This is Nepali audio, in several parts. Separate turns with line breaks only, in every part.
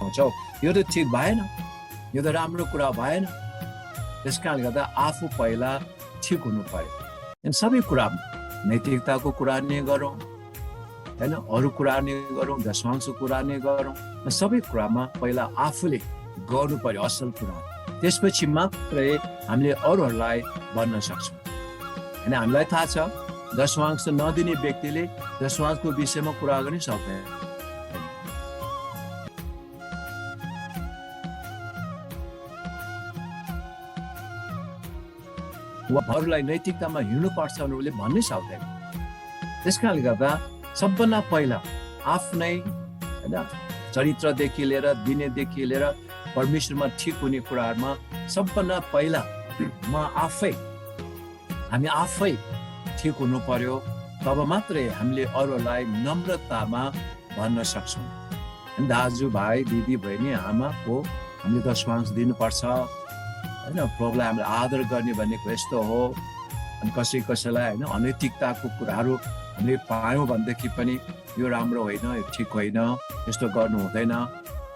सोच्छौ यो त ठिक भएन, यो त राम्रो कुरा भएन। त्यस कारणले गर्दा आफू पहिला ठिक हुनु पर्यो। सबै कुरामा नैतिकताको कुरा नै गरौँ, हैन, अरू कुरा नै गरौँ, दशमांशको कुरा नै गरौँ, सबै कुरामा पहिला आफूले गर्नु पर्यो असल कुरा। त्यसपछि मात्रै हामीले अरूहरूलाई भन्न सक्छौँ। हैन, हामीलाई थाहा छ दशमांश नदिने व्यक्तिले दशमांशको विषयमा कुरा गर्नै सक्दैन। अरूलाई नैतिकतामा हिँड्नुपर्छ उनीहरूले भन्नै सक्दैन। त्यस कारणले गर्दा सबभन्दा पहिला आफ्नै हैन चरित्रदेखि लिएर दिनेदेखि लिएर परमेश्वरमा ठिक हुने कुराहरूमा सबभन्दा पहिला हामी आफै ठिक हुनु पर्यो। तब मात्रै हामीले अरूलाई नम्रतामा भन्न सक्छौँ। दाजुभाइ दिदी बहिनी आमाको हामीले दशमांश दिनुपर्छ, हैन, प्रभुलाई हामीले आदर गर्ने भनेको यस्तो हो। अनि कसैलाई हैन अनैतिकताको कुराहरू हामीले पायौँ भनेदेखि पनि यो राम्रो होइन, यो ठिक होइन, यस्तो गर्नु हुँदैन।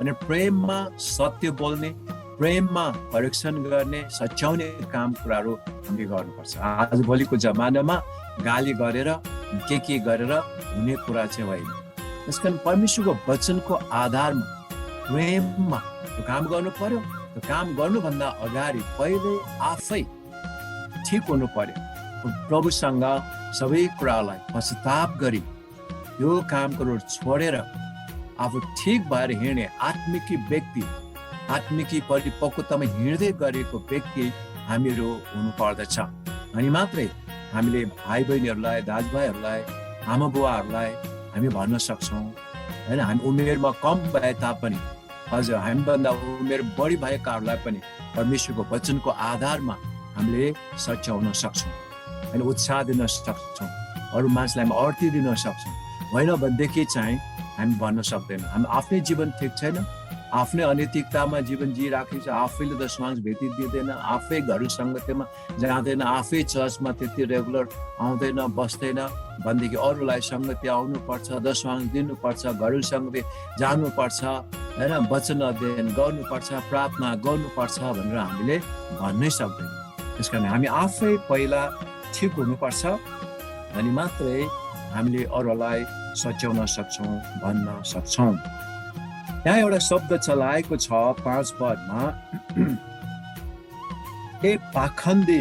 अनि प्रेममा सत्य बोल्ने, प्रेममा परीक्षण गर्ने, सच्याउने काम कुराहरू हामीले गर्नुपर्छ। आजभोलिको जमानामा गाली गरेर के गरेर हुने कुरा चाहिँ होइन। त्यस कारण परमेश्वरको वचनको आधारमा प्रेममा त्यो काम गर्नु पर्यो। त्यो काम गर्नुभन्दा अगाडि पहिले आफै ठिक हुनु पर्यो। प्रभुसँग सबै कुरालाई पश्चाताप गरी यो कामहरू छोडेर आफू ठिक भएर हिँड्ने आत्मिकी व्यक्ति, आत्मिकी परिपक्वतामा हिँड्दै गरेको व्यक्ति हामीहरू हुनु पर्दछ। अनि मात्रै हामीले भाइ बहिनीहरूलाई, दाजुभाइहरूलाई, आमा बुवाहरूलाई हामी भन्न सक्छौँ। हैन, हामी उमेरमा कम भए तापनि हजुर हामीभन्दा उमेर बढी भएकाहरूलाई पनि परमेश्वरको वचनको आधारमा हामीले सच्याउन सक्छौँ, होइन, उत्साह दिन सक्छौँ, अरू मान्छेलाई हामी अर्थी दिन सक्छौँ। होइन भनेदेखि चाहिँ हामी भन्न सक्दैनौँ हामी आफ्नै जीवन ठिक छैन, आफ्नै अनैतिकतामा जीवन जिइराखेको छ, आफैले दशमांश भेटी दिँदैन, आफै घरु सङ्गतिमा जाँदैन, आफै चर्चमा त्यति रेगुलर आउँदैन बस्दैन भनेदेखि अरूलाई सङ्गति आउनुपर्छ, दशमांश दिनुपर्छ, घरु सङ्गति जानुपर्छ, हैन, वचन अध्ययन गर्नुपर्छ, प्रार्थना गर्नुपर्छ भनेर हामीले भन्नै सक्दैनौँ। त्यसकारण हामी आफै पहिला ठिक हुनुपर्छ अनि मात्रै हामीले अरूलाई सच्याउन सक्छौँ, भन्न सक्छौँ। यहाँ एउटा शब्द चलाएको छ 5 पदमा, ए पाखण्डी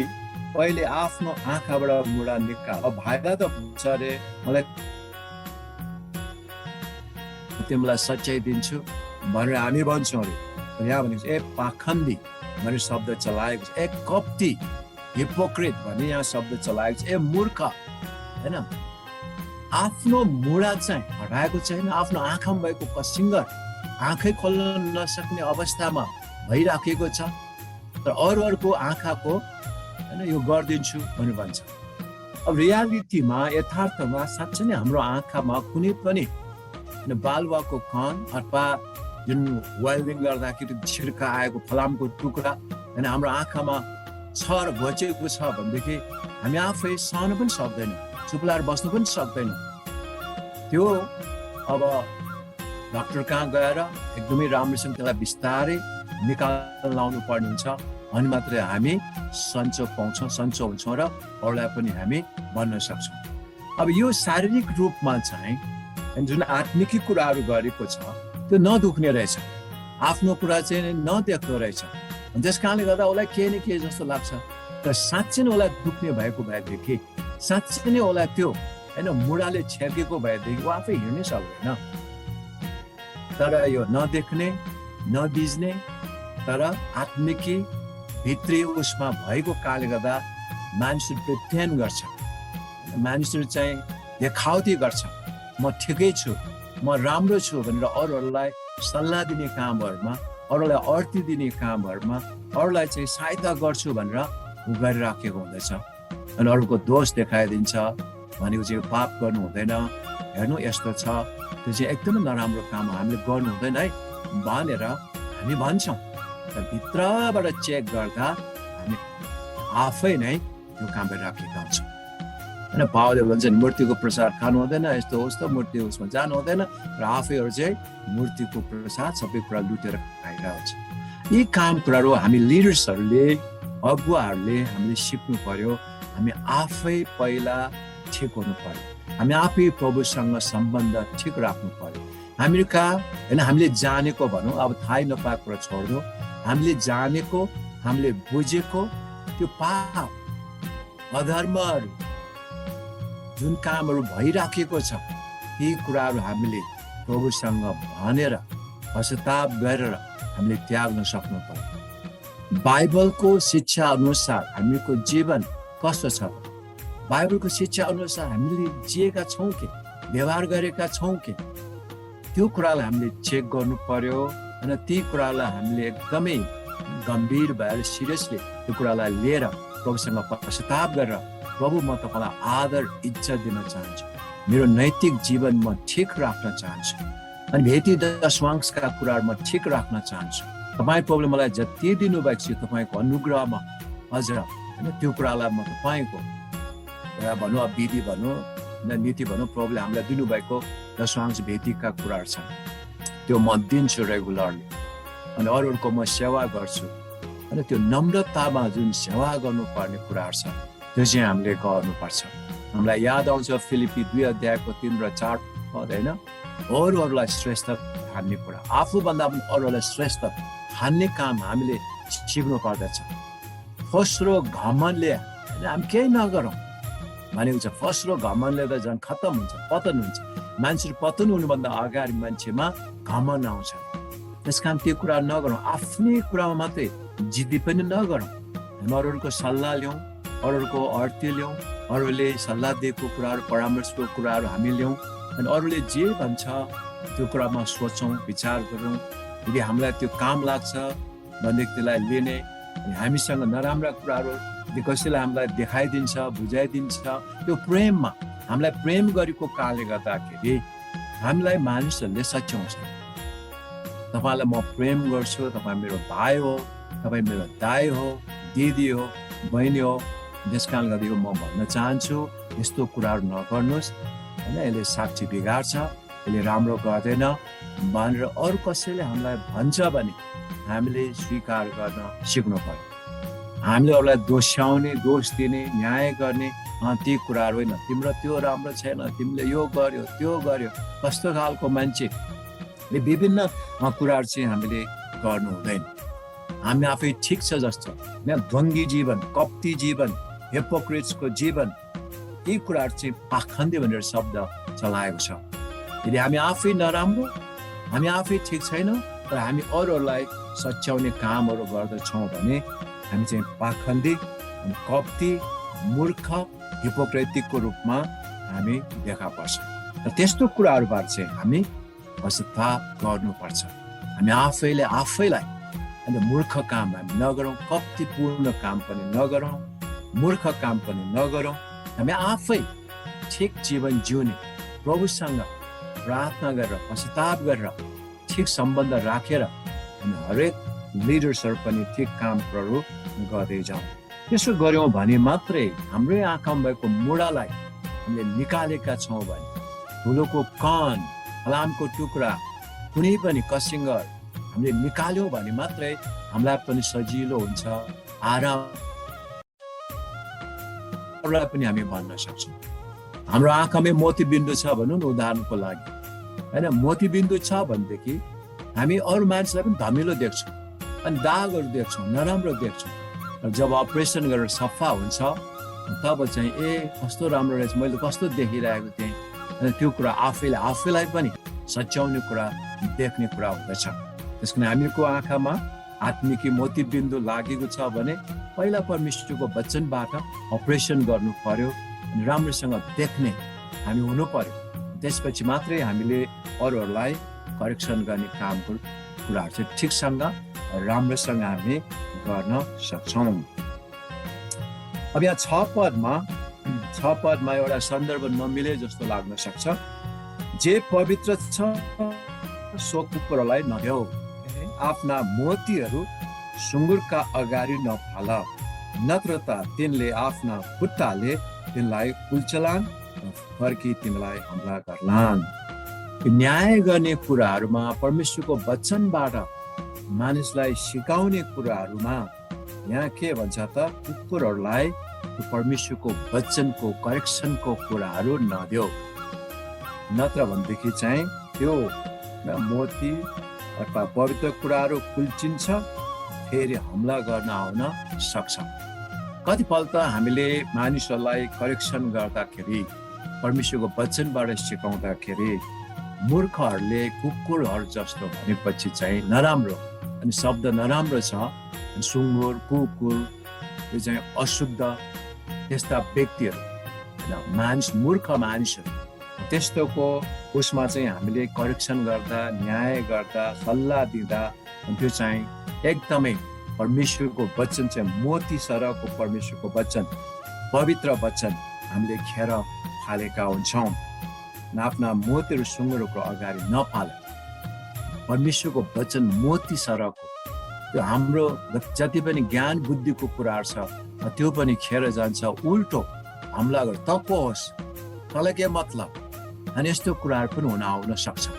पहिले आफ्नो आँखाबाट मुढा निकाल। अब भाइदा त भन्छ अरे मलाई तिमीलाई सच्याइ दिन्छु भनेर हामी भन्छौँ अरे। यहाँ भनेको ए पाखण्डी भन्ने शब्द चलाएको छ, ए कप्टी हिपोक्रेट भन्ने यहाँ शब्द चलाएको छ, ए मूर्ख, हैन, आफ्नो मुढा चाहिँ हटाएको छैन, आफ्नो आँखामा भएको कसिङ्गर आँखै खोल्न नसक्ने अवस्थामा भइराखेको छ, तर अरूहरूको आँखाको हैन यो गरिदिन्छु भनेर भन्छ। अब रियालिटीमा यथार्थमा साँच्चै नै हाम्रो आँखामा कुनै पनि बालुवाको कण अथवा जुन वेल्डिङ गर्दाखेरि छिर्का आएको फलामको टुक्रा हैन हाम्रो आँखामा छ र घोचेको छ भनेदेखि हामी आफै सहन पनि सक्दैनौँ, चुप लाएर बस्नु पनि सक्दैनौँ। त्यो अब डाक्टर कहाँ गएर एकदमै राम्रोसँग त्यसलाई बिस्तारै निकाल्न लाउनु पर्ने हुन्छ, अनि मात्रै हामी सन्चो पाउँछौँ, सन्चो हुन्छौँ र अरूलाई पनि हामी भन्न सक्छौँ। अब यो शारीरिक रूपमा चाहिँ जुन आत्मिकी कुराहरू गरेको छ त्यो नदुख्ने रहेछ, आफ्नो कुरा चाहिँ नदेख्दो रहेछ। त्यस कारणले गर्दा उसलाई केही न केही जस्तो लाग्छ, तर साँच्चै नै उसलाई दुख्ने भएको भएदेखि, साँच्चै नै उसलाई त्यो होइन मुढाले छेकेको भएदेखि ऊ आफै हिँड्नै सक्दैन। तर यो नदेख्ने नबिज्ने तर आत्मिकी भित्री उसमा भएको कारणले गर्दा मानिसहरू प्रेत्यान गर्छ, मानिसहरू चाहिँ देखावटी गर्छ, म ठिकै छु, म राम्रो छु भनेर अरूहरूलाई सल्लाह दिने कामहरूमा, अरूलाई अर्थी दिने कामहरूमा, अरूलाई चाहिँ सहायता गर्छु भनेर ऊ गरिराखेको हुँदैछ। अनि अरूको दोष देखाइदिन्छ भनेको चाहिँ पाप गर्नु हुँदैन, हेर्नु यस्तो छ, त्यो चाहिँ एकदमै नराम्रो काम हामीले गर्नु हुँदैन है भनेर हामी भन्छौँ। तर भित्रबाट चेक गर्दा हामी आफै नै त्यो काम गरिराखेका हुन्छौँ। होइन भावले भन्छन् मूर्तिको प्रसाद खानु हुँदैन, यस्तो उस्तो मूर्ति उसमा जानु हुँदैन, र आफैहरू चाहिँ मूर्तिको प्रसाद सबै कुरा लुटेर खाइरहेको हुन्छ। यी काम कुराहरू हामी लिडर्सहरूले, अगुवाहरूले हामीले सिक्नु पर्यो। हामी आफै पहिला ठिक हुनु पर्यो, हामी आफै प्रभुसँग सम्बन्ध ठिक राख्नु पर्यो। हामीले जानेको भनौँ, अब थाहै नपाएको कुरा छोड्नु, हामीले जानेको, हामीले बुझेको त्यो पाप अधर्महरू जुन कामहरू भइराखेको छ, ती कुराहरू हामीले प्रभुसँग भनेर पश्चाताप गरेर हामीले त्याग्न सक्नु पर्यो। बाइबलको शिक्षा अनुसार हामीको जीवन कस्तो छ? बाइबलको शिक्षा अनुसार हामीले जिएका छौँ कि व्यवहार गरेका छौँ कि, त्यो कुरालाई हामीले चेक गर्नु पर्यो। अनि ती कुरालाई हामीले एकदमै गम्भीर भएर सिरियसली त्यो कुरालाई लिएर प्रभुसँग पश्चाताप गरेर, प्रभु म तपाईँलाई आदर इज्जत दिन चाहन्छु, मेरो नैतिक जीवन म ठिक राख्न चाहन्छु, अनि भेटी दशवांशका कुराहरू म ठिक राख्न चाहन्छु। तपाईँ प्रभुले मलाई जति दिनुभएको छ तपाईँको अनुग्रहमा अझ त्यो कुरालाई म तपाईँको भनौँ, विधि भनौँ, नीति भनौँ, प्रभुले हामीलाई दिनुभएको दशवांश भेटीका कुराहरू छन्, त्यो म दिन्छु रेगुलरली। अनि अरूहरूको म सेवा गर्छु। अनि त्यो नम्रतामा जुन सेवा गर्नुपर्ने कुराहरू छ, त्यो चाहिँ हामीले गर्नुपर्छ। हामीलाई याद आउँछ फिलिपी 2:3 र 4 होइन, अरूहरूलाई श्रेष्ठ ठान्ने कुरा, आफूभन्दा पनि अरूहरूलाई श्रेष्ठ ठान्ने काम हामीले सिक्नु पर्दछ। फस्रो घमण्डले हामी केही नगरौँ भनेको छ। फस्रो घमण्डले त झन् खत्तम हुन्छ, पतन हुन्छ। मान्छेहरू पतन हुनुभन्दा अगाडि मान्छेमा घमण्ड आउँछ। त्यस कारण त्यो कुरा नगरौँ, आफ्नै कुरामा मात्रै जिद्दी पनि नगरौँ। हामी अरूहरूको सल्लाह लिउँ, अरूहरूको अर्थ लिउँ, अरूले सल्लाह दिएको कुराहरू, परामर्शको कुराहरू हामी लिउँ, अनि अरूले जे भन्छ त्यो कुरामा सोचौँ, विचार गरौँ। यदि हामीलाई त्यो काम लाग्छ भनेदेखि त्यसलाई लिने। हामीसँग नराम्रा कुराहरू यदि कसैले हामीलाई देखाइदिन्छ, बुझाइदिन्छ, त्यो प्रेममा हामीलाई प्रेम गरेको कारणले गर्दाखेरि हामीलाई मानिसहरूले सच्याउँछ। तपाईँलाई म प्रेम गर्छु, तपाईँ मेरो भाइ हो, तपाईँ मेरो दाइ हो, दिदी हो, बहिनी हो, त्यस कारणले गर्दा यो म भन्न चाहन्छु, यस्तो कुराहरू नगर्नुहोस् होइन, यसले साक्षी बिगार्छ, यसले राम्रो गर्दैन भनेर अरू कसैले हामीलाई भन्छ भने हामीले स्वीकार गर्न सिक्नु पर्यो। हामीले अरूलाई दोस्याउने, दोष दिने, न्याय गर्ने ती कुराहरू होइन। तिम्रो त्यो राम्रो छैन, तिमीले यो गर्यो, त्यो गर्यो, कस्तो खालको मान्छे, विभिन्न कुराहरू चाहिँ हामीले गर्नु हुँदैन। हामी आफै ठिक छ जस्तो द्वन्द्वी जीवन, कप्ती जीवन, हिपोक्रेट्सको जीवन, यी कुराहरू चाहिँ पाखण्डी भनेर शब्द चलाएको छ। यदि हामी आफै नराम्रो, हामी आफै ठिक छैन, तर हामी अरूहरूलाई सच्याउने कामहरू गर्दछौँ भने हामी चाहिँ पाखण्डी, कप्ती, मूर्ख, हिपोक्रेटिकको रूपमा हामी देखा पर्छ। र त्यस्तो कुराहरूबाट चाहिँ हामी पश्चाताप गर्नुपर्छ। हामी आफैले आफैलाई अनि मूर्ख काम हामी नगरौँ, कप्तीपूर्ण काम पनि नगरौँ, मूर्ख काम पनि नगरौँ। हामी आफै ठिक जीवन जिउने, प्रभुसँग प्रार्थना गरेर, पश्चाताप गरेर, ठिक सम्बन्ध राखेर हामी हरेक लिडर्सहरू पनि ठिक कामहरू गर्दै जाउँ। त्यसो गऱ्यौँ भने मात्रै हाम्रै आँखामा भएको मुढालाई हामीले निकालेका छौँ भने, धुलोको कण, फलामको टुक्रा, कुनै पनि कसिङ्गर हामीले निकाल्यौँ भने मात्रै हामीलाई पनि सजिलो हुन्छ, आरामलाई पनि हामी भन्न सक्छौँ। हाम्रो आँखामै मोतीबिन्दु छ भनौँ न, उदाहरणको लागि होइन, मोतीबिन्दु छ भनेदेखि हामी अरू मान्छेलाई पनि धमिलो देख्छौँ, अनि दागहरू देख्छौँ, नराम्रो देख्छौँ। जब अपरेसन गरेर सफा हुन्छ तब चाहिँ कस्तो राम्रो रहेछ, मैले कस्तो देखिरहेको थिएँ, अनि त्यो कुरा आफैलाई पनि सच्याउने कुरा, देख्ने कुरा हुँदछ। त्यस कारण हामीको आँखामा आत्मिकी मोतीबिन्दु लागेको छ भने पहिला परमेश्वरको वचनबाट अपरेसन गर्नु पर्यो, अनि राम्रोसँग देख्ने हामी हुनु पर्यो। त्यसपछि मात्रै हामीले अरूहरूलाई करेक्सन गर्ने कामको कुराहरू चाहिँ ठिकसँग राम्रोसँग हामी गर्न सक्छौँ। अब यहाँ 6 पदमा एउटा सन्दर्भ नमिले जस्तो लाग्न सक्छ। जे पवित्र छ सो कुकुरलाई नदेऊ, आफ्ना मोतीहरू सुँगुरका अगाडि नफाल, नत्र त तिनले आफ्ना खुट्टाले तिनलाई कुल्चलान् र फर्की तिमीलाई हमला गर्लान्। न्याय गर्ने कुराहरूमा परमेश्वरको वचनबाट मानिसलाई सिकाउने कुराहरूमा यहाँ के भन्छ त, कुकुरहरूलाई परमेश्वरको वचनको करेक्सनको कुराहरू नदेऊ, नत्र भनेदेखि चाहिँ त्यो मोती अथवा पवित्र कुराहरू कुल्चिन्छ, फेरि हमला गर्न आउन सक्छ। कतिपल्ट हामीले मानिसहरूलाई करेक्सन गर्दाखेरि, परमेश्वरको वचनबाट सिकाउँदाखेरि मूर्खहरूले कुकुरहरू जस्तो भनेपछि चाहिँ नराम्रो, अनि शब्द नराम्रो छ, सुँगुर कुकुर यो चाहिँ अशुद्ध त्यस्ता व्यक्तिहरू, मानिस मूर्ख मानिसहरू, त्यस्तोको उसमा चाहिँ हामीले करेक्सन गर्दा, न्याय गर्दा, सल्लाह दिँदा त्यो चाहिँ एकदमै परमेश्वरको वचन चाहिँ मोती सरको परमेश्वरको वचन, पवित्र वचन हामीले खेर फालेका हुन्छौँ। आफ्ना मोतीहरू सुँगुरको अगाडि नफाल। परमेश्वरको वचन मोती सरको, त्यो हाम्रो जति पनि ज्ञान बुद्धिको कुराहरू छ त्यो पनि खेर जान्छ, उल्टो हमला गर्छ। त को होस्, तँलाई के मतलब, अनि यस्तो कुराहरू पनि हुन आउन सक्छ।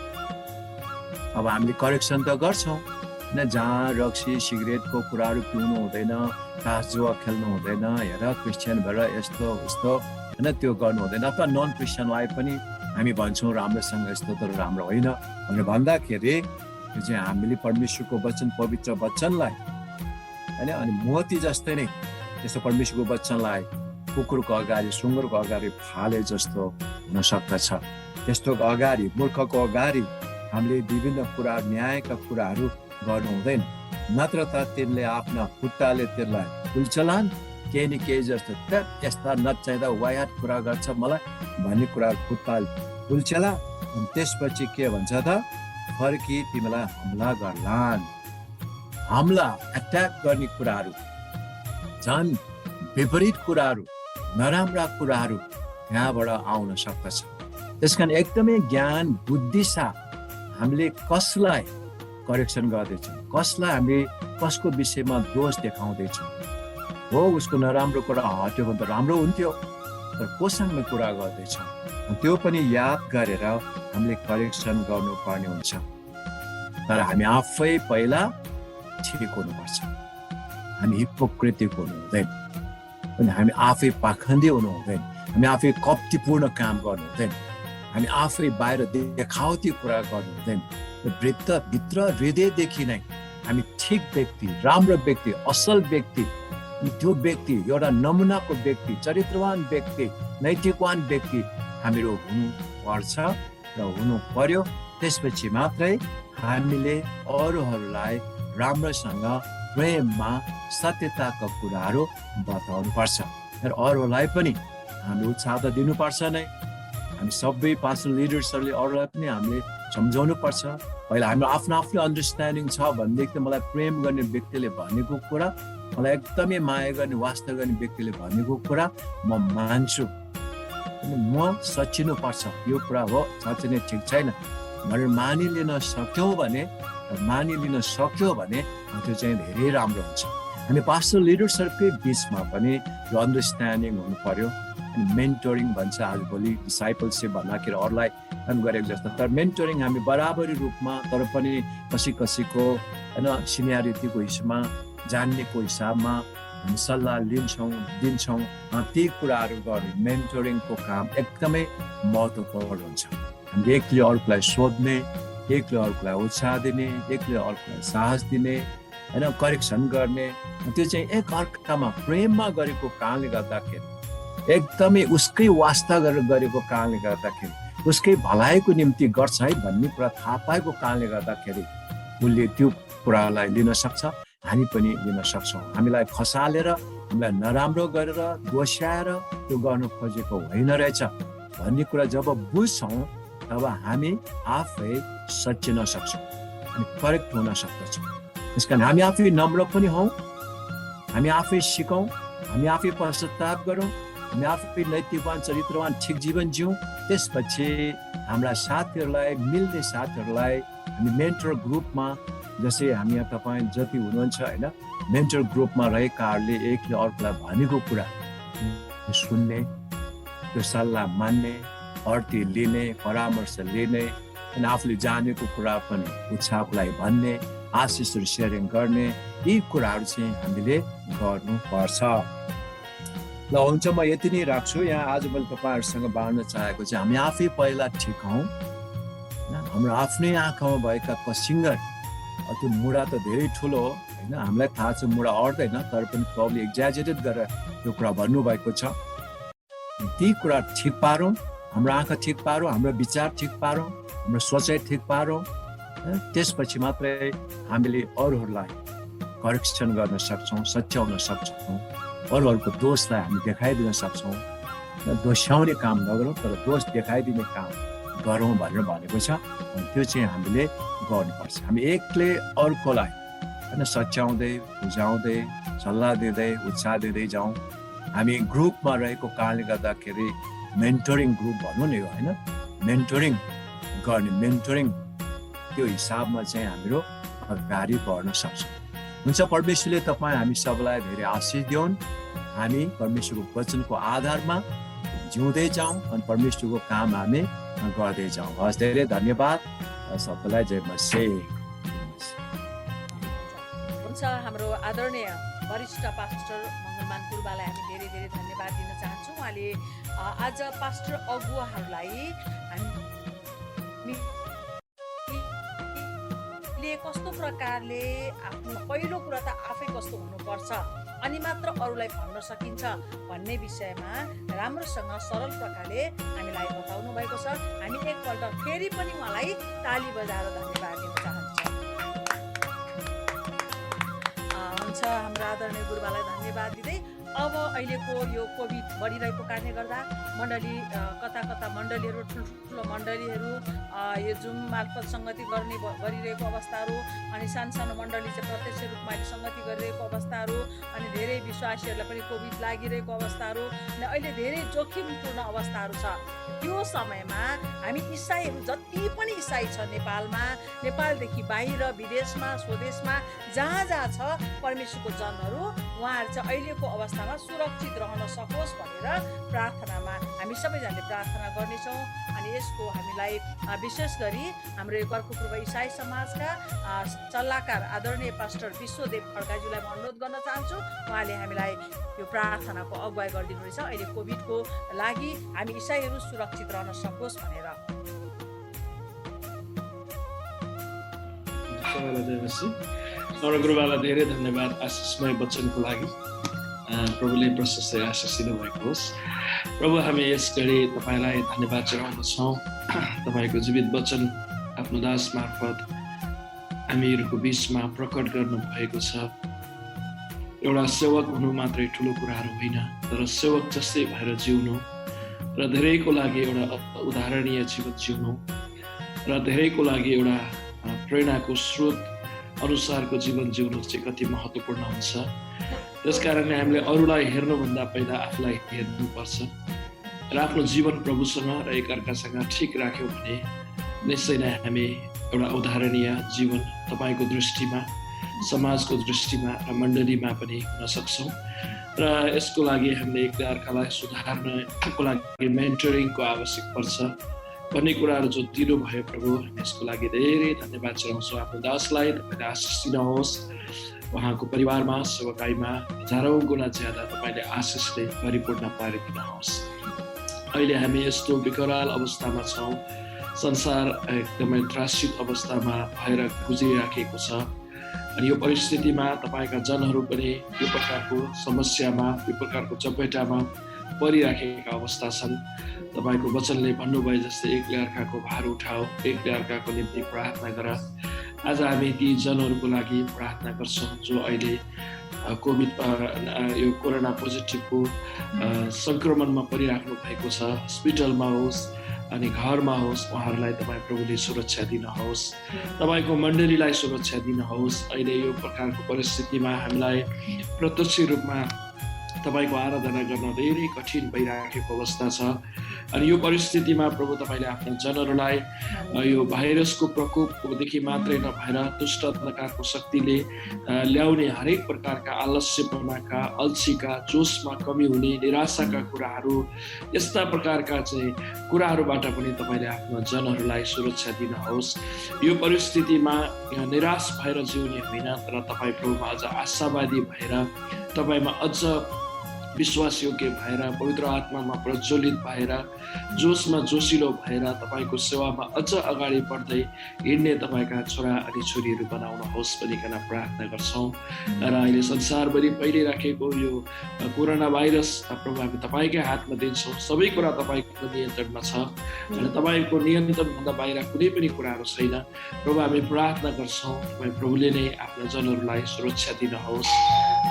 अब हामीले करेक्सन त गर्छौँ होइन, जहाँ रक्सी सिगरेटको कुराहरू पिउनु हुँदैन, तास जुवा खेल्नु हुँदैन, हेर क्रिस्चियन भएर यस्तो उस्तो होइन त्यो गर्नु हुँदैन, अथवा नन क्रिस्चियनलाई पनि हामी भन्छौँ राम्रोसँग यस्तो तर राम्रो होइन भनेर भन्दाखेरि त्यो चाहिँ हामीले परमेश्वरको वचन, पवित्र वचनलाई होइन, अनि मोती जस्तै नै त्यस्तो परमेश्वरको वचनलाई कुकुरको अगाडि, सुँगुरको अगाडि फाले जस्तो हुन सक्दछ। त्यस्तो अगाडि, मूर्खको अगाडि हामीले विभिन्न कुरा, न्यायका कुराहरू गर्नु हुँदैन, नत्र त तिनले आफ्ना खुट्टाले त्यसलाई कुल्चलान्, केही न केही जस्तो यस्ता नचाहिँदा वायात कुरा गर्छ मलाई भन्ने कुराहरू खुट्टाले कुल्चला, अनि त्यसपछि के भन्छ त, फर्की तिमीलाई हमला गर्लान्। हमला, एट्याक गर्ने कुराहरू, झन् विपरीत कुराहरू, नराम्रा कुराहरू यहाँबाट आउन सक्दछ। त्यसकारण एकदमै ज्ञान बुद्धि साथ हामीले कसलाई करेक्सन गर्दैछौँ, कसलाई हामीले कसको विषयमा दोष देखाउँदैछौँ, हो उसको नराम्रो कुरा हट्यो भने त राम्रो हुन्थ्यो, तर कोसँग कुरा गर्दैछौँ त्यो पनि याद गरेर हामीले करेक्सन गर्नुपर्ने हुन्छ। तर हामी आफै पहिला ठिक हुनुपर्छ, हामी हिपोक्रेटिक हुनु हुँदैन, अनि हामी आफै पाखण्डी हुनु हुँदैन, हामी आफै कप्टीपूर्ण काम गर्नु हुँदैन, हामी आफै बाहिर देखावटी कुरा गर्नु हुँदैन। भित्र हृदयदेखि नै हामी ठिक व्यक्ति, राम्रो व्यक्ति, असल व्यक्ति, त्यो व्यक्ति एउटा नमुनाको व्यक्ति, चरित्रवान व्यक्ति, नैतिकवान व्यक्ति हामीहरू हुनुपर्छ र हुनु पर्यो। त्यसपछि मात्रै हामीले अरूहरूलाई राम्रोसँग प्रेममा सत्यताका कुराहरू बताउनु पर्छ र अरूलाई पनि हामीले उत्साह त दिनुपर्छ नै। हामी सबै पास्टर लिडर्सहरूले अरूलाई पनि हामीले सम्झाउनु पर्छ। पहिला हाम्रो आफ्नो अन्डरस्ट्यान्डिङ छ भनेदेखि मलाई प्रेम गर्ने व्यक्तिले भनेको कुरा, मलाई एकदमै माया गर्ने, वास्ता गर्ने व्यक्तिले भनेको कुरा म मान्छु, अनि म सचिनु पर्छ, यो कुरा हो साँच्चै नै ठिक छैन भनेर मानिलिन सक्यौँ भने त्यो चाहिँ धेरै राम्रो हुन्छ। हामी पास्टर लिडर्सहरूकै बिचमा पनि यो अन्डरस्ट्यान्डिङ हुनु पर्यो। अनि मेन्टोरिङ भन्छ आजभोलि, डिसाइपलसिप भन्दाखेरि अरूलाई काम गरेको जस्तो, तर मेन्टोरिङ हामी बराबरी रूपमा तर पनि कसैको होइन सिनियरिटीको हिसाबमा, जान्नेको हिसाबमा हामी सल्लाह दिन्छौँ। ती कुराहरू गर्ने मेन्टोरिङको काम एकदमै महत्त्वपूर्ण हुन्छ। हामीले एकले अर्कोलाई सोध्ने, एकले अर्कोलाई उत्साह दिने, एकले अर्कोलाई साहस दिने, होइन करेक्सन गर्ने, त्यो चाहिँ एक अर्कामा प्रेममा गरेको कारणले गर्दाखेरि, एकदमै उसकै वास्ता गरेर गरेको कारणले गर्दाखेरि, उसकै भलाइको निम्ति गर्छ है भन्ने कुरा थाहा पाएको कारणले गर्दाखेरि उसले त्यो कुरालाई लिन सक्छ, हामी पनि लिन सक्छौँ। हामीलाई खसालेर, हामीलाई नराम्रो गरेर, दोस्याएर त्यो गर्नु खोजेको होइन रहेछ भन्ने कुरा जब बुझ्छौँ तब हामी आफै सच्चिन सक्छौँ अनि करेक्ट हुन सक्दछौँ। त्यसकारण हामी आफै नम्र पनि हौँ, हामी आफै सिकौँ, हामी आफै पश्चाताप गरौँ, हामी आफै नैतिकवान, चरित्रवान, ठिक जीवन जिउँ। त्यसपछि हाम्रा साथीहरूलाई, मिल्ने साथीहरूलाई हामी मेन्टर ग्रुपमा, जसै हामी यहाँ तपाईँ जति हुनुहुन्छ होइन, मेन्टर ग्रुपमा रहेकाहरूले एकले अर्कोलाई भनेको कुरा सुन्ने, त्यो सल्लाह मान्ने, अर्थी लिने, परामर्श लिने, अनि आफूले जानेको कुरा पनि उत्साहको लागि भन्ने, आशिषहरू सेयरिङ गर्ने, यी कुराहरू चाहिँ हामीले गर्नुपर्छ। ल हुन्छ, म यति नै राख्छु। यहाँ आज मैले तपाईँहरूसँग बाँड्न चाहेको चाहिँ हामी आफै पहिला ठिक हौँ। हाम्रो आफ्नै आँखामा भएका कसिङ्गर, त्यो मुढा त धेरै ठुलो हो होइन, हामीलाई थाहा छ मुढा अट्दैन, तर पनि प्रब्लम एक्जाजेरेट गरेर यो कुरा भन्नुभएको छ। ती कुरा ठिक पारौँ, हाम्रो आँखा ठिक पारौँ, हाम्रो विचार ठिक पारौँ, हाम्रो सोचाइ ठिक पारौँ, त्यसपछि मात्रै हामीले अरूहरूलाई करेक्सन गर्न सक्छौँ, सच्याउन सक्छौँ, अरूहरूको दोषलाई हामी देखाइदिन सक्छौँ। दोस्याउने काम नगरौँ, तर दोष देखाइदिने काम गरौँ भनेर भनेको छ। त्यो चाहिँ हामीले गर्नुपर्छ। हामी एकले अर्कोलाई होइन सच्याउँदै, बुझाउँदै, सल्लाह दिँदै, उत्साह दिँदै जाउँ। हामी ग्रुपमा रहेको कारणले गर्दाखेरि मेन्टरिङ ग्रुप भनौँ न यो होइन, मेन्टरिङ गर्ने, मेन्टरिङ त्यो हिसाबमा चाहिँ हाम्रो अगाडि बढ्न सक्छौँ। हुन्छ, परमेश्वरले तपाईँ हामी सबैलाई धेरै आशिष दिउन्। हामी परमेश्वरको वचनको आधारमा जिउँदै जाउँ अनि परमेश्वरको काम हामी गर्दै जाउँ। हस्, धेरै धन्यवाद सबैलाई। जय मसीह।
हुन्छ, हाम्रो आदरणीय वरिष्ठ पास्टर मङ्गलमान गुरुबालाई हामी धेरै धेरै धन्यवाद दिन चाहन्छौँ। उहाँले आज पास्टर अगुवाहरूलाई कस्तो प्रकारले आफ्नो पहिलो कुरा त आफै कस्तो हुनुपर्छ अनि मात्र अरूलाई भन्न सकिन्छ भन्ने विषयमा राम्रोसँग सरल प्रकारले हामीलाई बताउनु भएको छ। हामी एकपल्ट फेरि पनि उहाँलाई ताली बजाएर धन्यवाद दिन चाहन्छौँ। हुन्छ, हाम्रो आदरणीय गुरुबालाई धन्यवाद दिँदै अब अहिलेको यो कोभिड बढिरहेको कारणले गर्दा मण्डली कता कता मण्डलीहरू, ठुल्ठुलो मण्डलीहरू यो जुम मार्फत सङ्गति गरिरहेको अवस्थाहरू, अनि सानो मण्डली चाहिँ प्रत्यक्ष रूपमा अहिले सङ्गति गरिरहेको अवस्थाहरू, अनि धेरै विश्वासीहरूलाई पनि कोभिड लागिरहेको अवस्थाहरू, अनि अहिले धेरै जोखिमपूर्ण अवस्थाहरू छ। त्यो समयमा हामी इसाईहरू जति पनि इसाई छ नेपालमा, नेपालदेखि बाहिर विदेशमा स्वदेशमा जहाँ जहाँ छ परमेश्वरको जनहरू, उहाँहरू चाहिँ अहिलेको अवस्थामा सुरक्षित रहन सकोस् भनेर प्रार्थनामा हामी सबैजनाले प्रार्थना गर्नेछौँ। अनि यसको हामीलाई विशेष गरी हाम्रो यो कर्कपुर इसाई समाजका सल्लाहकार आदरणीय पास्टर विश्वदेव खड्काज्यूलाई म अनुरोध गर्न चाहन्छु। उहाँले हामीलाई यो प्रार्थनाको अगुवाई गरिदिनु रहेछ अहिले कोभिडको लागि हामी इसाईहरू सुरक्षित रहन सकोस् भनेर।
हाम्रो गुरुबालाई धेरै धन्यवाद आशिषमय वचनको लागि। प्रभुले प्रशस्तै आशिष दिनुभएको होस्। प्रभु, हामी यस घडी तपाईँलाई धन्यवाद चढाउँदछौँ। तपाईँको जीवित वचन आफ्नो दास मार्फत हामीहरूको बिचमा प्रकट गर्नुभएको छ। एउटा सेवक हुनु मात्रै ठुलो कुराहरू होइन, तर सेवक जस्तै भएर जिउनु र धेरैको लागि एउटा उदाहरणीय जीवन जिउनु र धेरैको लागि एउटा प्रेरणाको स्रोत अनुसारको जीवन जिउनु चाहिँ कति महत्त्वपूर्ण हुन्छ। त्यस कारणले हामीले अरूलाई हेर्नुभन्दा पहिला आफूलाई हेर्नुपर्छ र आफ्नो जीवन प्रभुसँग र एकअर्कासँग ठिक राख्यौँ भने निश्चय नै हामी एउटा उदाहरणीय जीवन तपाईँको दृष्टिमा, समाजको दृष्टिमा र मण्डलीमा पनि हुन सक्छौँ। र यसको लागि हामीले एकले अर्कालाई सुधार्नको लागि मेन्टरिङको आवश्यक पर्छ भन्ने कुराहरू जो दिनुभयो प्रभु, हामी यसको लागि धेरै धन्यवाद चढाउँछौँ। आफ्नो दासलाई तपाईँले आशिष दिनुहोस्। उहाँको परिवारमा, सेवकाईमा हजारौँ गुणा ज्यादा तपाईँले आशिषले परिपूर्ण पारिदिनुहोस्। अहिले हामी यस्तो विकराल अवस्थामा छौँ, संसार एकदमै त्रासित अवस्थामा भएर गुज्रिराखेको छ। अनि यो परिस्थितिमा तपाईँका जनहरू पनि यो प्रकारको समस्यामा, यो प्रकारको चपेटामा परिराखेका अवस्था छन्। तपाईँको वचनले भन्नुभयो जस्तै एकले अर्काको भार उठाओ, एकले अर्काको निम्ति प्रार्थना गर। आज हामी ती जनहरूको लागि प्रार्थना गर्छौँ जो अहिले कोभिड यो कोरोना पोजिटिभको सङ्क्रमणमा परिराख्नु भएको छ। हस्पिटलमा होस् अनि घरमा होस्, उहाँहरूलाई तपाईँ प्रभुले सुरक्षा दिनुहोस्, तपाईँको मण्डलीलाई सुरक्षा दिनुहोस्। अहिले यो प्रकारको परिस्थितिमा हामीलाई प्रत्यक्ष रूपमा तपाईँको आराधना गर्न धेरै कठिन भइराखेको अवस्था छ। अनि यो परिस्थितिमा प्रभु तपाईँले आफ्ना जनहरूलाई यो भाइरसको प्रकोपदेखि मात्रै नभएर दुष्ट अन्धकारको शक्तिले ल्याउने हरेक प्रकारका आलस्यपनाका, अल्छीका, जोसमा कमी हुने, निराशाका कुराहरू, यस्ता प्रकारका चाहिँ कुराहरूबाट पनि तपाईँले आफ्ना जनहरूलाई सुरक्षा दिनुहोस्। यो परिस्थितिमा निराश भएर जिउने होइन, तर तपाईँ प्रभुमा अझ आशावादी भएर, तपाईँमा अझ विश्वासयोग्य भएर, पवित्र आत्मामा प्रज्वलित भएर, जोसमा जोसिलो भएर तपाईँको सेवामा अझ अगाडि बढ्दै हिँड्ने तपाईँका छोरा अनि छोरीहरू बनाउनुहोस् भनिकन प्रार्थना गर्छौँ। र अहिले संसारभरि फैलिराखेको यो कोरोना भाइरस प्रभु हामी तपाईँकै हातमा दिन्छौँ। सबै कुरा तपाईँको नियन्त्रणमा छ र तपाईँको नियन्त्रणभन्दा बाहिर कुनै पनि कुराहरू छैन। प्रभु हामी प्रार्थना गर्छौँ, तपाईँ प्रभुले नै आफ्ना जनहरूलाई सुरक्षा दिनुहोस्,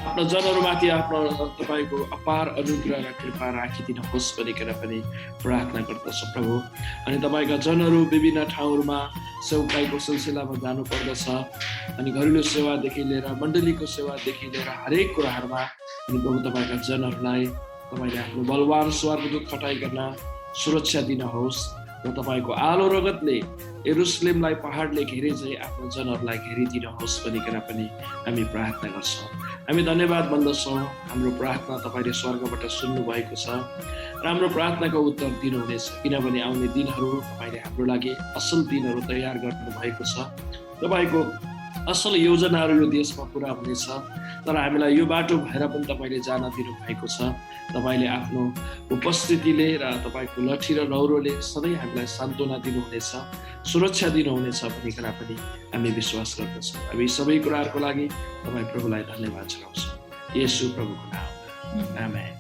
आफ्ना जनहरूमाथि आफ्नो तपाईँको अपार अनुग्रह र कृपा राखिदिनुहोस् भनिकन पनि प्रार्थना गर्दछौँ प्रभु। अनि तपाईँका जनहरू विभिन्न ठाउँहरूमा सेवकाईको सिलसिलामा जानुपर्दछ, अनि घरेलु सेवादेखि लिएर मण्डलीको सेवादेखि लिएर हरेक कुराहरूमा अनि प्रभु तपाईँका जनहरूलाई तपाईँले आफ्नो बलवान स्वर्गदूत खटाइकन सुरक्षा दिनुहोस् र तपाईँको आलो रगतले यरुशलेमलाई पहाडले घेरे चाहिँ आफ्नो जनहरूलाई घेरिदिनुहोस् भनिकन पनि हामी प्रार्थना गर्छौँ। हामी धन्यवाद भन्दछौँ, हाम्रो प्रार्थना तपाईँले स्वर्गबाट सुन्नुभएको छ र हाम्रो प्रार्थनाको उत्तर दिनुहुनेछ, किनभने आउने दिनहरू तपाईँले हाम्रो लागि असल दिनहरू तयार गर्नुभएको छ। तपाईँको असल योजनाहरू यो देशमा पुरा हुनेछ, तर हामीलाई यो बाटो भएर पनि तपाईँले जान दिनुभएको छ। तपाईँले आफ्नो उपस्थितिले र तपाईँको लठी र लौरोले सधैँ हामीलाई सान्त्वना दिनुहुनेछ, सुरक्षा दिनुहुनेछ भनिकन पनि हामी विश्वास गर्दछौँ। हामी सबै कुराहरूको लागि तपाईँ प्रभुलाई धन्यवाद चढाउँछौँ, येशू प्रभुको नाममा, आमेन।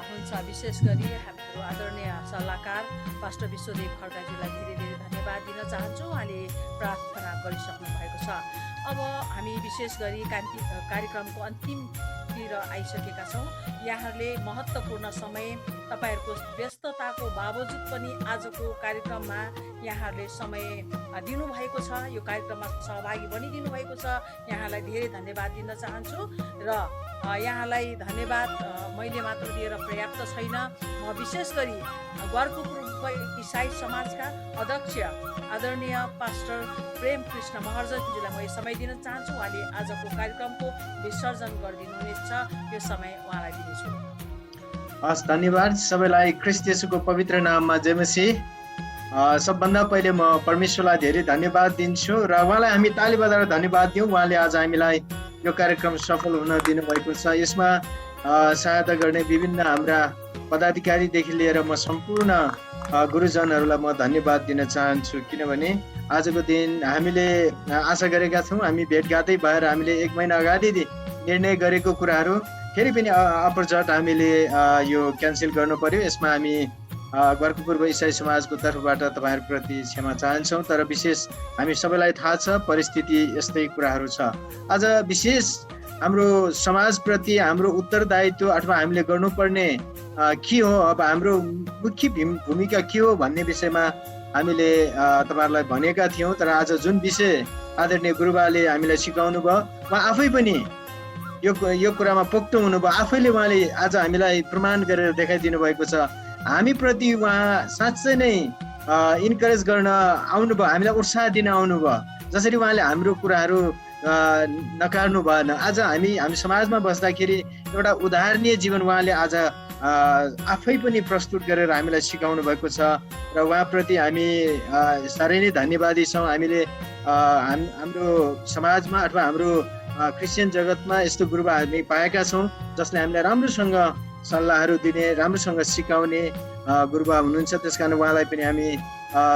हुन्छ, विशेष गरी हाम्रो आदरणीय सल्लाहकार पास्टर विश्वदेव खड्काज्यूलाई धेरै धेरै धन्यवाद दिन चाहन्छु। उहाँले प्रार्थना गरिसक्नु भएको छ। अब हामी विशेष गरी कार्यक्रमको अन्तिमतिर आइसकेका छौँ। यहाँहरूले महत्त्वपूर्ण समय, तपाईँहरूको व्यस्तताको बावजुद पनि आजको कार्यक्रममा यहाँहरूले समय दिनुभएको छ, यो कार्यक्रममा सहभागी बनिदिनु भएको छ। यहाँलाई धेरै धन्यवाद दिन चाहन्छु र यहाँलाई धन्यवाद मैले मात्र दिएर पर्याप्त छैन। म विशेष गरी गरकुपुर इसाई समाजका अध्यक्ष आदरणीय पास्टर प्रेम कृष्ण महर्जनज्यूलाई म यो समय दिन चाहन्छु। उहाँले आजको कार्यक्रमको विसर्जन गरिदिनुहुनेछ, यो समय उहाँलाई दिनेछु।
हस्, धन्यवाद सबैलाई। ख्रीष्ट येशूको पवित्र नाममा जय मसीह। सबभन्दा पहिले म परमेश्वरलाई धेरै धन्यवाद दिन्छु र उहाँलाई हामी ताली बजाएर धन्यवाद दिउँ। उहाँले आज हामीलाई यो कार्यक्रम सफल हुन दिनुभएको छ। यसमा सहायता गर्ने विभिन्न हाम्रा पदाधिकारीदेखि लिएर म सम्पूर्ण गुरुजनहरूलाई म धन्यवाद दिन चाहन्छु, किनभने आजको दिन हामीले आशा गरेका छौँ, हामी भेटघाटै भएर हामीले 1 महिना अगाडि निर्णय गरेको कुराहरू फेरि पनि अपरझट हामीले यो क्यान्सल गर्नु पर्यो। यसमा हामी गरकुपुर इसाई समाजको तर्फबाट तपाईँहरूप्रति क्षमा चाहन्छौँ, तर विशेष हामी सबैलाई थाहा छ परिस्थिति यस्तै कुराहरू छ। आज विशेष हाम्रो समाजप्रति हाम्रो उत्तरदायित्व अथवा हामीले गर्नुपर्ने के हो, अब हाम्रो मुख्य भूमिका के हो भन्ने विषयमा हामीले तपाईँहरूलाई भनेका थियौँ। तर आज जुन विषय आदरणीय गुरुबाले हामीलाई सिकाउनु भयो, उहाँ आफै पनि यो कुरामा पोख्त हुनुभयो। आफैले उहाँले आज हामीलाई प्रमाण गरेर देखाइदिनु भएको छ। हामीप्रति उहाँ साँच्चै नै इन्करेज गर्न आउनुभयो, हामीलाई उत्साह दिन आउनुभयो। जसरी उहाँले हाम्रो कुराहरू नकार्नु भएन। आज हामी समाजमा बस्दाखेरि एउटा उदाहरणीय जीवन उहाँले आज आफै पनि प्रस्तुत गरेर हामीलाई सिकाउनु भएको छ र उहाँप्रति हामी साह्रै नै धन्यवादी छौँ। हामीले हाम्रो समाजमा अथवा हाम्रो क्रिस्चियन जगतमा यस्तो गुरुबा हामी पाएका छौँ जसले हामीलाई राम्रोसँग सल्लाहहरू दिने, राम्रोसँग सिकाउने गुरुबा हुनुहुन्छ। त्यस कारण उहाँलाई पनि हामी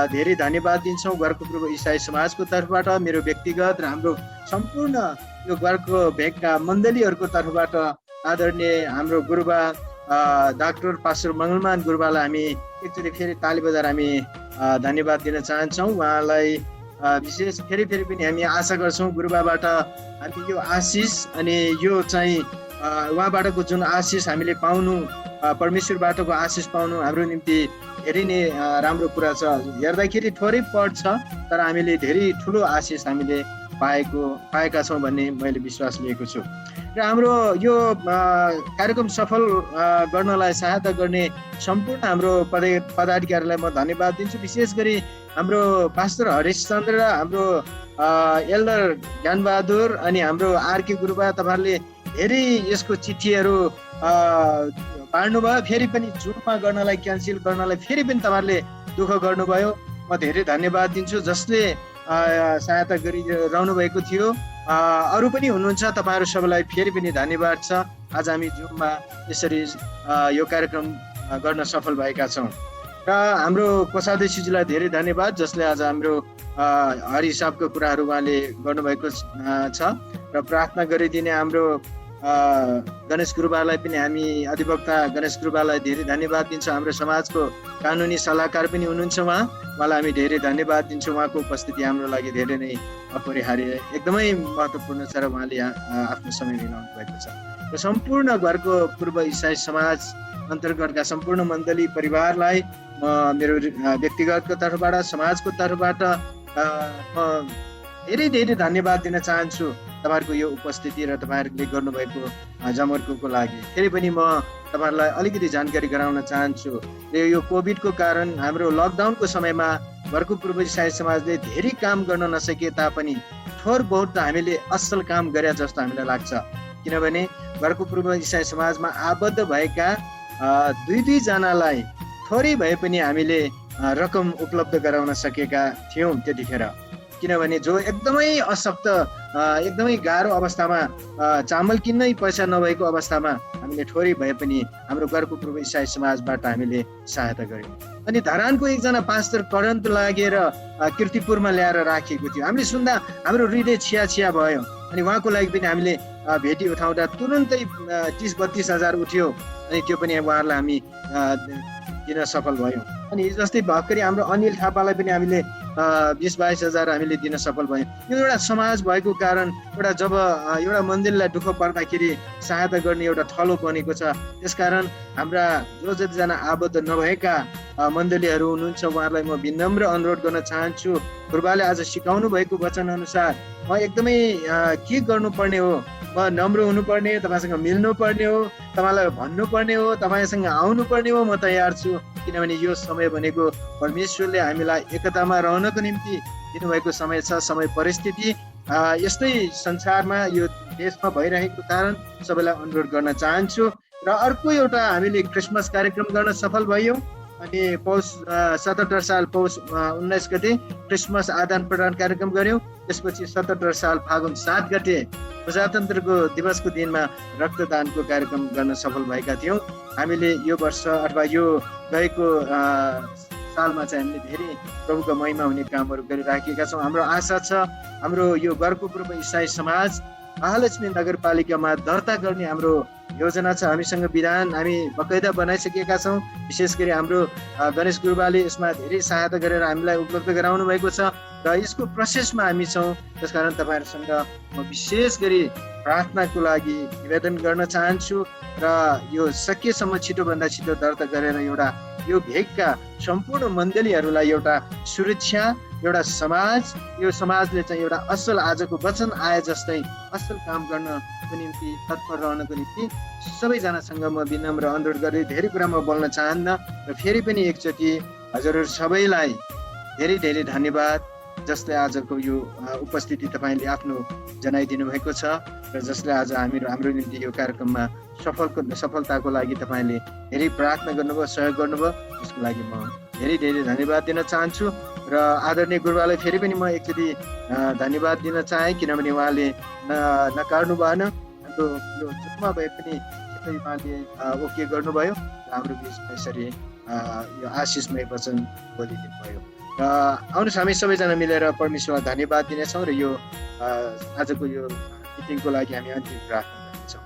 धेरै धन्यवाद दिन्छौँ गरकुपुर इसाई समाजको तर्फबाट, मेरो व्यक्तिगत र हाम्रो सम्पूर्ण यो गरको भेगका मण्डलीहरूको तर्फबाट आदरणीय हाम्रो गुरुबा डाक्टर पास्टर मङ्गलमान गुरुबालाई हामी एकचोटि फेरि ताली बजाएर हामी धन्यवाद दिन चाहन्छौँ। उहाँलाई विशेष फेरि पनि हामी आशा गर्छौँ गुरुबाबाट हामी यो आशिष अनि यो चाहिँ उहाँबाटको जुन आशिष हामीले पाउनु, परमेश्वरबाटको आशिष पाउनु हाम्रो निम्ति धेरै नै राम्रो कुरा छ। हेर्दाखेरि थोरै पढ छ, तर हामीले धेरै ठुलो आशिष हामीले पाएका छौँ भन्ने मैले विश्वास लिएको छु। र हाम्रो यो कार्यक्रम सफल गर्नलाई सहायता गर्ने सम्पूर्ण हाम्रो पदाधिकारीलाई म धन्यवाद दिन्छु। विशेष गरी हाम्रो पास्टर हरिशचन्द्र, हाम्रो एल्डर ज्ञानबहादुर अनि हाम्रो आरके गुरुबा, तपाईँहरूले धेरै यसको चिठीहरू बाँड्नुभयो। फेरि पनि जुममा गर्नलाई क्यान्सल गर्नलाई फेरि पनि तपाईँहरूले दुःख गर्नुभयो। म धेरै धन्यवाद दिन्छु जसले सहायता गरिरहनु भएको थियो। अरू पनि हुनुहुन्छ, तपाईँहरू सबैलाई फेरि पनि धन्यवाद छ। आज हामी जुममा यसरी यो कार्यक्रम गर्न सफल भएका छौँ। र हाम्रो कोषाध्यक्षज्यूलाई धेरै धन्यवाद जसले आज हाम्रो हरि हिसाबको कुराहरू उहाँले गर्नुभएको छ। र प्रार्थना गरिदिने हाम्रो गणेश गुरुबालाई पनि हामी अधिवक्ता गणेश गुरुबालाई धेरै धन्यवाद दिन्छौँ। हाम्रो समाजको कानुनी सल्लाहकार पनि हुनुहुन्छ उहाँलाई हामी धेरै धन्यवाद दिन्छौँ। उहाँको उपस्थिति हाम्रो लागि धेरै नै अपरिहार्य, एकदमै महत्त्वपूर्ण छ र उहाँले आफ्नो समय मिलाउनु भएको छ। र सम्पूर्ण घरको पूर्व इसाई समाज अन्तर्गतका सम्पूर्ण मण्डली परिवारलाई म मेरो व्यक्तिगतको तर्फबाट, समाजको तर्फबाट म धेरै धेरै धन्यवाद दिन चाहन्छु तपाईँहरूको यो उपस्थिति र तपाईँहरूले गर्नुभएको जमर्कोको लागि। फेरि पनि म तपाईँहरूलाई अलिकति जानकारी गराउन चाहन्छु। यो कोभिडको कारण हाम्रो लकडाउनको समयमा घरको पूर्व इसाई समाजले धेरै काम गर्न नसके तापनि थोर बहुत त हामीले असल काम गरे जस्तो हामीलाई लाग्छ। किनभने घरको पूर्व इसाई समाजमा आबद्ध भएका दुई जनालाई थोरै भए पनि हामीले रकम उपलब्ध गराउन सकेका थियौँ त्यतिखेर। किनभने जो एकदमै अशक्त, एकदमै गाह्रो अवस्थामा, चामल किन्नै पैसा नभएको अवस्थामा हामीले थोरै भए पनि हाम्रो घरको पूर्व इसाई समाजबाट हामीले सहायता गऱ्यौँ। अनि धरानको एकजना पास्टर करन्ट लागेर कीर्तिपुरमा ल्याएर राखिएको थियो। हामीले सुन्दा हाम्रो हृदय छिया भयो। अनि उहाँको लागि पनि हामीले भेटी उठाउँदा तुरुन्तै 30-32 हजार उठ्यो। अनि त्यो पनि उहाँहरूलाई हामी दिन सफल भयौँ। अनि जस्तै भर्खरै हाम्रो अनिल थापालाई पनि हामीले 20-22 हजार हामीले दिन सफल भयौँ। यो एउटा समाज भएको कारण, जब एउटा मन्दिरलाई दुःख पर्दाखेरि सहायता गर्ने एउटा थलो बनेको छ। त्यसकारण हाम्रा जतिजना आबद्ध नभएका मण्डलीहरू हुनुहुन्छ उहाँहरूलाई म विनम्र अनुरोध गर्न चाहन्छु। गुरुबाले आज सिकाउनु भएको वचन अनुसार म एकदमै के गर्नुपर्ने हो, म नम्र हुनुपर्ने, तपाईँसँग मिल्नुपर्ने हो, तपाईँलाई भन्नुपर्ने हो, तपाईँसँग आउनुपर्ने हो। म तयार छु, किनभने यो समय भनेको परमेश्वरले हामीलाई एकतामा रहनको निम्ति दिनुभएको समय छ। समय परिस्थिति यस्तै संसारमा यो देशमा भइरहेको कारण सबैलाई अनुरोध गर्न चाहन्छु। र अर्को एउटा हामीले क्रिसमस कार्यक्रम गर्न सफल भयौँ। अनि पौष 77 साल पौष 19 गते क्रिसमस आदान प्रदान कार्यक्रम गऱ्यौँ। त्यसपछि 77 साल फागुन 7 गते प्रजातन्त्रको दिवसको दिनमा रक्तदानको कार्यक्रम गर्न सफल भएका थियौँ। हामीले यो वर्ष अथवा यो गएको सालमा चाहिँ हामीले धेरै प्रभुको महिमा हुने कामहरू गरिराखेका छौँ। हाम्रो आशा छ हाम्रो यो घरको पूर्व इसाई समाज महालक्ष्मी नगरपालिकामा दर्ता गर्ने हाम्रो योजना छ। हामीसँग विधान हामी बकाइदा बनाइसकेका छौँ। विशेष गरी हाम्रो गणेश गुरुबाले यसमा धेरै सहायता गरेर हामीलाई उपलब्ध गराउनु भएको छ र यसको प्रोसेसमा हामी छौँ। त्यसकारण तपाईँहरूसँग म विशेष गरी प्रार्थनाको लागि निवेदन गर्न चाहन्छु र यो सकेसम्म छिटोभन्दा छिटो दर्ता गरेर एउटा यो भेगका सम्पूर्ण मण्डलीहरूलाई एउटा सुरक्षा, एउटा समाज, यो समाजले चाहिँ एउटा असल आजको वचन आए जस्तै असल काम गर्नको निम्ति तत्पर रहनको निम्ति सबैजनासँग म विनम्र अनुरोध गरेँ। धेरै कुरा म बोल्न चाहन्न र फेरि पनि एकचोटि हजुरहरू सबैलाई धेरै धेरै धन्यवाद जसले आजको यो उपस्थिति तपाईँले आफ्नो जनाइदिनु भएको छ र जसले आज हाम्रो निम्ति यो कार्यक्रममा सफलताको लागि तपाईँले धेरै प्रार्थना गर्नुभयो, सहयोग गर्नुभयो। त्यसको लागि म धेरै धेरै धन्यवाद दिन चाहन्छु। र आदरणीय गुरुबालाई फेरि पनि म एकचोटि धन्यवाद दिन चाहेँ, किनभने उहाँले नकार्नु भएन। हाम्रो यो चुपमा भए पनि उहाँले ओके गर्नुभयो र हाम्रो बिचमा यसरी यो आशिषमय वचन बोलिदिनु भयो। र आउनुहोस् हामी सबैजना मिलेर परमेश्वरलाई धन्यवाद दिनेछौँ र यो आजको यो मिटिङको लागि हामी अन्तिम प्रार्थना गर्नेछौँ।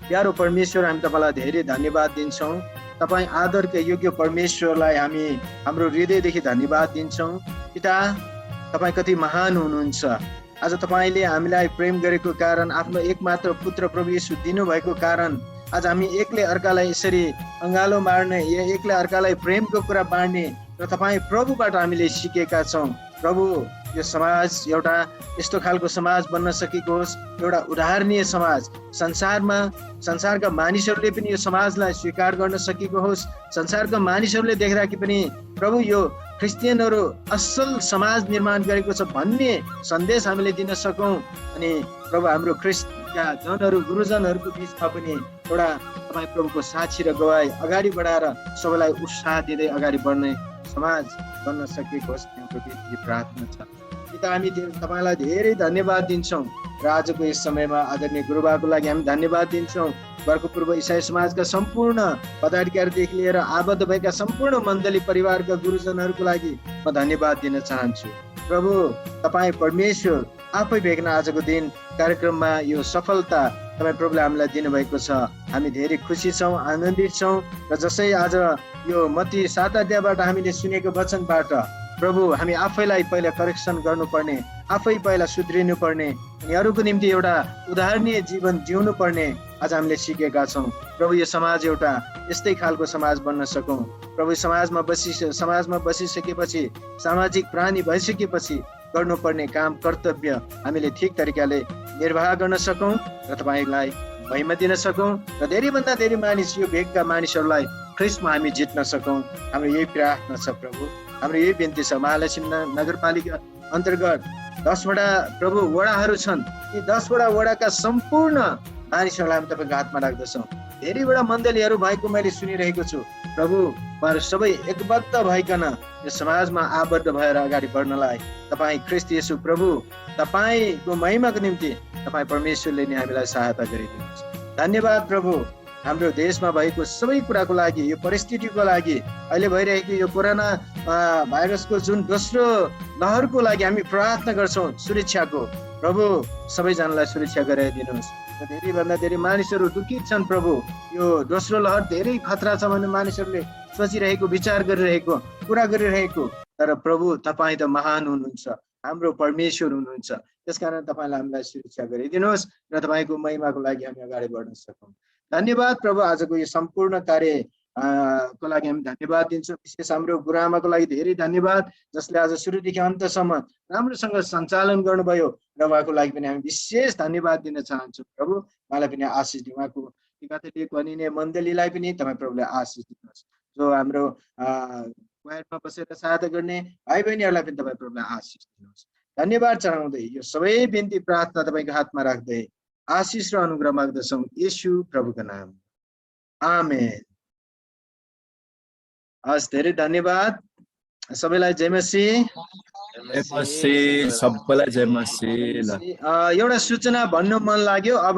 प्यारो परमेश्वर, हामी तपाईँलाई धेरै धन्यवाद दिन्छौँ। तपाईँ आदरका योग्य परमेश्वरलाई हामी हाम्रो हृदयदेखि धन्यवाद दिन्छौँ। पिता, तपाईँ कति महान हुनुहुन्छ। आज तपाईँले हामीलाई प्रेम गरेको कारण, आफ्नो एकमात्र पुत्र प्रभु येशू दिनुभएको कारण आज हामी एकले अर्कालाई यसरी अँगालो मार्ने, एकले अर्कालाई प्रेमको कुरा बाँड्ने र तपाईँ प्रभुबाट हामीले सिकेका छौँ। प्रभु, यो समाज एउटा यस्तो खालको समाज बन्न सकेको होस्, एउटा उदाहरणीय समाज, संसारका मानिसहरूले पनि यो समाजलाई स्वीकार गर्न सकेको होस्, संसारका मानिसहरूले देख्दा कि पनि प्रभु यो क्रिस्चियनहरू असल समाज निर्माण गरेको छ भन्ने सन्देश हामीले दिन सकौँ। अनि प्रभु हाम्रो ख्रिस्टका जनहरू गुरुजनहरूको बिचमा पनि एउटा तपाईँ प्रभुको साक्षी र गवाई अगाडि बढाएर सबैलाई उत्साह दिँदै अगाडि बढ्ने समाज बन्न सकेको होस्, हाम्रो बिच प्रार्थना छ। पिता, हामी तपाईँलाई धेरै धन्यवाद दिन्छौँ र आजको यस समयमा आदरणीय गुरुबाको लागि हामी धन्यवाद दिन्छौँ। बर्को पूर्व इसाई समाजका सम्पूर्ण पदाधिकारीदेखि लिएर आबद्ध भएका सम्पूर्ण मण्डली परिवारका गुरुजनहरूको लागि म धन्यवाद दिन चाहन्छु। प्रभु, तपाईँ परमेश्वर आफै भेट्न आजको दिन कार्यक्रममा यो सफलता तपाईँ प्रभुले हामीलाई दिनुभएको छ। हामी धेरै खुसी छौँ, आनन्दित छौँ र जसै आज यो मत्ती 7 अध्यायबाट हामीले सुनेको वचनबाट प्रभु हामी आफैलाई पहिला करेक्सन गर्नुपर्ने, आफै पहिला सुध्रिनु पर्ने अनि अरूको निम्ति एउटा उदाहरणीय जीवन जिउनु पर्ने आज हामीले सिकेका छौँ। प्रभु, यो समाज एउटा यस्तै खालको समाज बन्न सकौँ। प्रभु, समाजमा बसिसकेपछि, सामाजिक प्राणी भइसकेपछि गर्नुपर्ने काम कर्तव्य हामीले ठिक तरिकाले निर्वाह गर्न सकौँ र तपाईँलाई महिमा दिन सकौँ र धेरैभन्दा धेरै मानिस, यो भेगका मानिसहरूलाई ख्रिस्टमा हामी जित्न सकौँ। हाम्रो यही प्रार्थना छ प्रभु, हाम्रो यही बिन्ती छ। महालक्ष्मी नगरपालिका अन्तर्गत 10वटा प्रभु वडाहरू छन्। यी 10वटा वडाका सम्पूर्ण मानिसहरूलाई हामी तपाईँको हातमा राख्दछौँ। धेरैवटा मण्डलीहरू भएको मैले सुनिरहेको छु प्रभु, उहाँहरू सबै एकबद्ध भइकन यो समाजमा आबद्ध भएर अगाडि बढ्नलाई तपाईँ ख्रिस्ट येशू प्रभु, तपाईँको महिमाको निम्ति तपाईँ परमेश्वरले नै हामीलाई सहायता गरिदिनुहोस्। धन्यवाद प्रभु, हाम्रो देशमा भएको सबै कुराको लागि, यो परिस्थितिको लागि, अहिले भइरहेको यो कोरोना भाइरसको जुन दोस्रो लहरको लागि हामी प्रार्थना गर्छौँ सुरक्षाको। प्रभु, सबैजनालाई सुरक्षा गराइदिनुहोस्। धेरैभन्दा धेरै मानिसहरू दुखित छन् प्रभु, यो दोस्रो लहर धेरै खतरा छ भने मानिसहरूले सोचिरहेको, विचार गरिरहेको, कुरा गरिरहेको। तर प्रभु, तपाईँ त महान हुनुहुन्छ, हाम्रो परमेश्वर हुनुहुन्छ। त्यसकारण तपाईँलाई हामीलाई सुरक्षा गरिदिनुहोस् र तपाईँको महिमाको लागि हामी अगाडि बढ्न सकौँ। धन्यवाद प्रभु, आजको यो सम्पूर्ण कार्य को लागि हामी धन्यवाद दिन्छौँ। विशेष हाम्रो गुरुआमाको लागि धेरै धन्यवाद, जसले आज सुरुदेखि अन्तसम्म राम्रोसँग सञ्चालन गर्नुभयो र उहाँको लागि पनि हामी विशेष धन्यवाद दिन चाहन्छौँ। प्रभु, उहाँलाई पनि आशिष दिनु, उहाँको क्याथोलिक भनिने मण्डलीलाई पनि तपाईँ प्रभुले आशिष दिनुहोस्। जो हाम्रो क्वायरमा बसेर सहायता गर्ने भाइ बहिनीहरूलाई पनि तपाईँ प्रभुले आशिष दिनुहोस्। धन्यवाद चढाउँदै यो सबै बिन्ती प्रार्थना तपाईँको हातमा राख्दै आशिष र अनुग्रह माग्दछौँ येशू प्रभुको नाम, आमेन। हस्, धेरै धन्यवाद सबैलाई। जय मसीह।
सबैलाई जय मसीह।
एउटा सूचना भन्नु मन लाग्यो। अब